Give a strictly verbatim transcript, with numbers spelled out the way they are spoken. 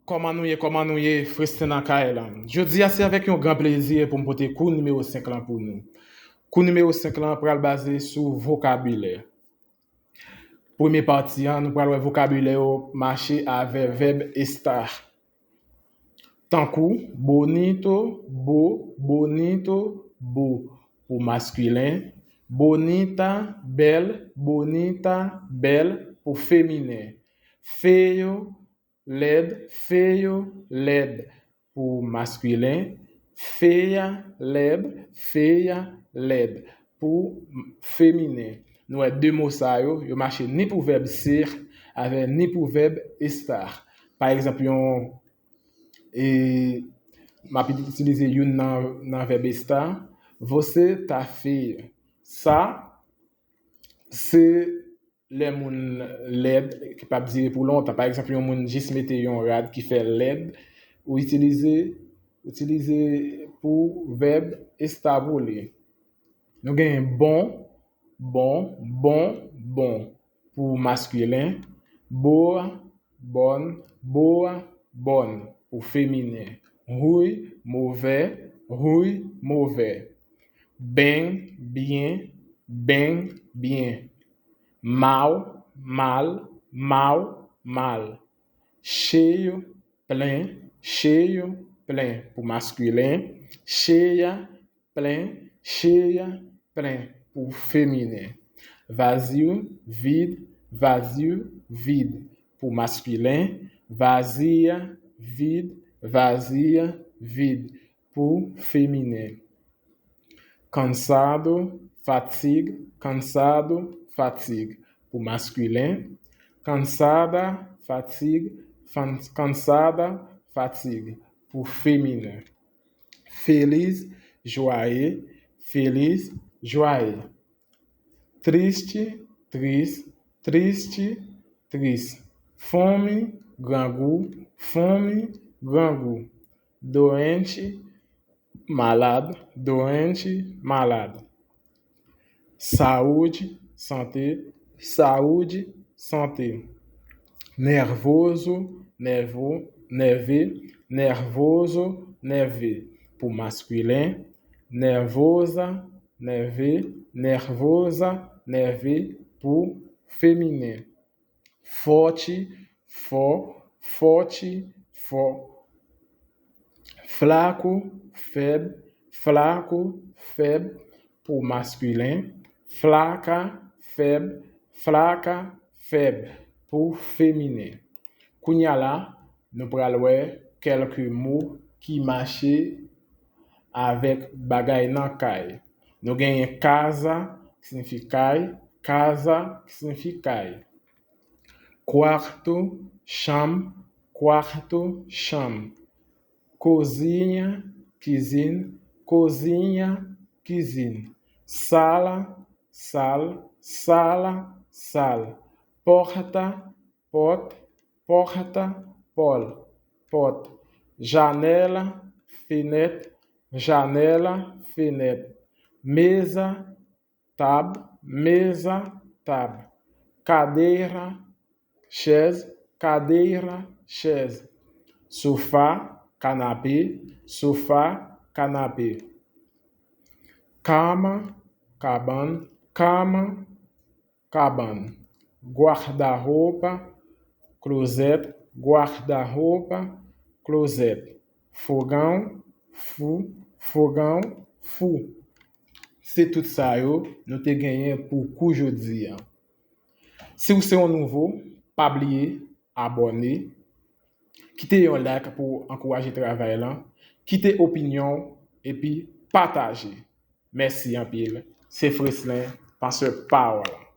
Kòman nou ye, kòman nou ye, Freslin nan kay la. Jodi a se avèk yon gran plezi pou m pote kou nimewo senk lan pou nou. Kou nimewo senk lan pral baze sou vokabilè. Premye pati an, nou pral wè vokabilè yo mache avè vèb estar. Tankou, bonito, bo, bonito, bo, pou maskilen. Bonita, bèl, bonita, bèl, pou feminen. Feyo, lèd, feyo, lèd, pou maskilen. Feya, lèd, feya, lèd, pou feminen. Nou wè de mo sa yo, yo mache ni pou vèb ser, avè ni pou vèb estar. Pa egzanp, yon, e, m ap itilize youn nan, nan vèb estar. Você tá feia. Sa, se lè moun lèd ki p ap dire pou lontan. Pa egzanp, yon moun jis mete yon rad ki fè l lèd, ou itilize, itilize pou vèb estar pou li. Nou genyen bon, bon, bon, bon pou maskilen, boa, bòn, boa, bòn pou feminen, ruim, move, ruim, move, bem, byen, bem, byen, mau, mal, mau, mal, cheio, plen, cheio, plen pou maskilen, cheia, plen, cheia, plen pou feminen, vazio, vid, vazio, vid pou maskilen, vazia, vid, vazia, vid pou feminen, cansado, fatig, cansado, fatig pou maskilen, cansada, fatig, fan- cansada, fatig pou feminen, feliz, joyeux, feliz, joyeux, triste, triste, triste, triste, fome, grangou, fome, grangou, doente, malad, doente, malad, saúde, santé, saúde, santé, nervoso, nervo, nerve, nervoso, nerve pou maskilen, nervosa, nerve, nervosa, nerve pou feminen, forte, fò, forte, fò, fraco, fèb, fraco, fèb pou maskilen, fraca, fèb, fraca, fèb pou feminen. Kounye a la, nou pral wè kèlke mo ki mache avèk bagay nan kay. Nou genyen casa, ki siyifi kay, casa, ki siyifi kay, quarto, chanm, quarto, chanm, cozinha, kizin, cozinha, kizin, sala, sal, sala, sal, porta, pòt, porta, pòl, pòt, janela, fenèt, janela, fenèt, mesa, tab, mesa, tab, cadeira, chèz, cadeira, chèz, sofá, canapé, sofá, canapé, cama, cabana, cama, cabana, guarda-roupa, closet, guarda-roupa, closet, fogão, fu, fogão, fu. Se tout sa yo nou te genyen pou kou jodi a. Si w se yon nouvo, pa bliye abòne, kite yon like pou ankouraje travay lan, kite opinyon w epi pataje. Mèsi anpil. Se Freslin, Pasè Pawòl.